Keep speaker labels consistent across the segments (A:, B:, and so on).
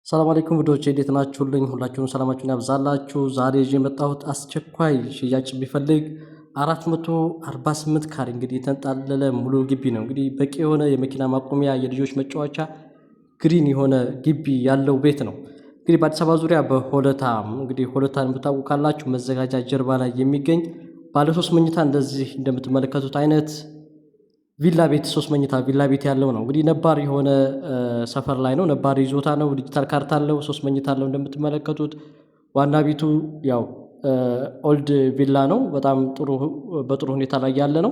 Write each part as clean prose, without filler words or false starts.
A: ሰላም አለይኩም ውዶቼ፣ እንዴት ናችሁልኝ? ሁላችሁም ሰላማችሁን ያብዛላችሁ። ዛሬ ይዤ የመጣሁት አስቸኳይ ሽያጭ ቢፈልግ 448 ካሬ እንግዲህ የተንጣለለ ሙሉ ግቢ ነው። እንግዲህ በቂ የሆነ የመኪና ማቆሚያ፣ የልጆች መጫወቻ፣ green የሆነ ግቢ ያለው ቤት ነው። እንግዲህ በአዲስ አበባ ዙሪያ በሆለታ፣ እንግዲህ ሆለታን የምታውቁ ካላችሁ መዘጋጃ ጀርባ ላይ የሚገኝ ባለ ሶስት መኝታ እንደዚህ እንደምትመለከቱት አይነት ቪላ ቤት፣ ሶስት መኝታ ቪላ ቤት ያለው ነው። እንግዲህ ነባር የሆነ ሰፈር ላይ ነው። ነባር ይዞታ ነው። ዲጂታል ካርታ አለው። ሶስት መኝታ አለው እንደምትመለከቱት። ዋና ቤቱ ያው old ቪላ ነው። በጣም ጥሩ በጥሩ ሁኔታ ላይ ያለ ነው።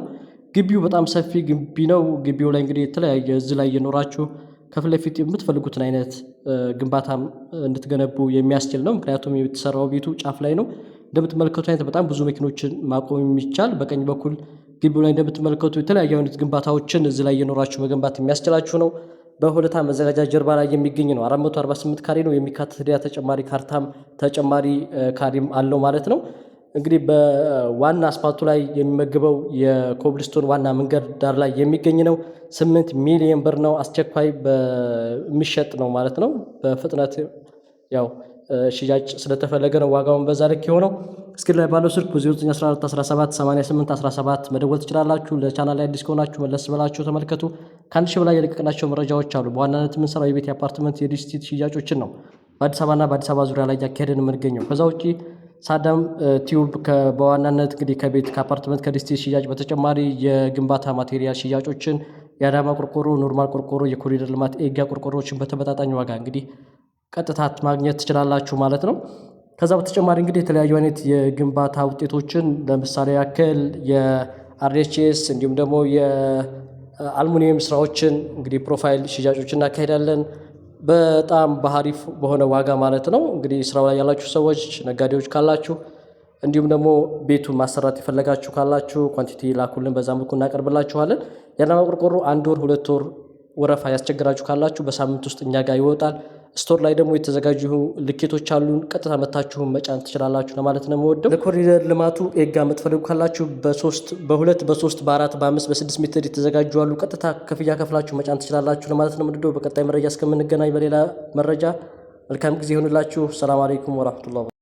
A: ግቢው በጣም ሰፊ ግቢ ነው። ግቢው ላይ እንግዲህ የተለያየ እዚህ ላይ እየኖራችሁ ከፊት ለፊት የምትፈልጉትን አይነት ግንባታ እንድትገነቡ የሚያስችል ነው። ምክንያቱም የተሰራው ቤቱ ጫፍ ላይ ነው። እንደምትመለከቱት አይነት በጣም ብዙ መኪኖችን ማቆም የሚቻል፣ በቀኝ በኩል ግቢው ላይ እንደምትመለከቱ የተለያዩ አይነት ግንባታዎችን እዚህ ላይ እየኖራችሁ መገንባት የሚያስችላችሁ ነው። በሆለታ መዘጋጃ ጀርባ ላይ የሚገኝ ነው። 448 ካሬ ነው። የሚካተት ሌላ ተጨማሪ ካርታም ተጨማሪ ካሬም አለው ማለት ነው። እንግዲህ በዋና አስፓልቱ ላይ የሚመግበው የኮብልስቶን ዋና መንገድ ዳር ላይ የሚገኝ ነው። 8 ሚሊዮን ብር ነው። አስቸኳይ በሚሸጥ ነው ማለት ነው። በፍጥነት ያው ሽያጭ ስለተፈለገ ነው ዋጋውን በዛ ልክ የሆነው። Screen ላይ ባለው ስልክ በ0914 17 88 17 መደወል ትችላላችሁ። ለቻናል ላይ አዲስ ከሆናችሁ መለስ ብላችሁ ተመልከቱ። ከ1000 በላይ የለቀቅናቸው መረጃዎች አሉ። በዋናነት የምንሰራው የቤት፣ የአፓርትመንት፣ የሪል ስቴት ሽያጮችን ነው። በአዲስ አበባና በአዲስ አበባ ዙሪያ ላይ እያካሄድን የምንገኘው። ከዛ ውጪ ሳዳም ቲዩብ በዋናነት እንግዲህ ከቤት፣ ከአፓርትመንት፣ ከሪል ስቴት ሽያጭ በተጨማሪ የግንባታ material ሽያጮችን፣ የአዳማ ቆርቆሮ፣ normal ቆርቆሮ፣ የኮሪደር ልማት ኤጋ ቆርቆሮዎችን በተመጣጣኝ ዋጋ እንግዲህ ቀጥታ ማግኘት ትችላላችሁ ማለት ነው። ከዛ በተጨማሪ እንግዲህ የተለያዩ አይነት የግንባታ ውጤቶችን ለምሳሌ ያክል የ RHS እንዲሁም ደግሞ የአልሙኒየም ስራዎችን እንግዲህ profile ሽያጮችን እናካሄዳለን። በጣም በአሪፍ በሆነ ዋጋ ማለት ነው። እንግዲህ ስራው ላይ ያላችሁ ሰዎች፣ ነጋዴዎች ካላችሁ፣ እንዲሁም ደግሞ ቤቱን ማሰራት የፈለጋችሁ ካላችሁ quantity ላኩልን፣ በዛ መልኩ እናቀርብላችኋለን። የአዳማ ቆርቆሮ አንድ ወር፣ 2 ወር ወረፋ ያስቸግራችሁ ካላችሁ በሳምንት ውስጥ እኛ ጋር ይወጣል። Store ላይ ደግሞ የተዘጋጁ ልኬቶች አሉን። ቀጥታ መታችሁን መጫን ትችላላችሁ ለማለት ነው የምወደው። ለኮሪደር ልማቱ ኤጋ የምትፈልጉ ካላችሁ በሶስት፣ በሁለት፣ በሶስት፣ በአራት፣ በአምስት፣ በ6 ሜትር የተዘጋጁ አሉ። ቀጥታ ክፍያ ከፍላችሁ መጫን ትችላላችሁ ለማለት ነው የምወደው። በቀጣይ መረጃ እስከምንገናኝ በሌላ መረጃ መልካም ጊዜ ይሆንላችሁ። ሰላም አለይኩም ወራህመቱላህ።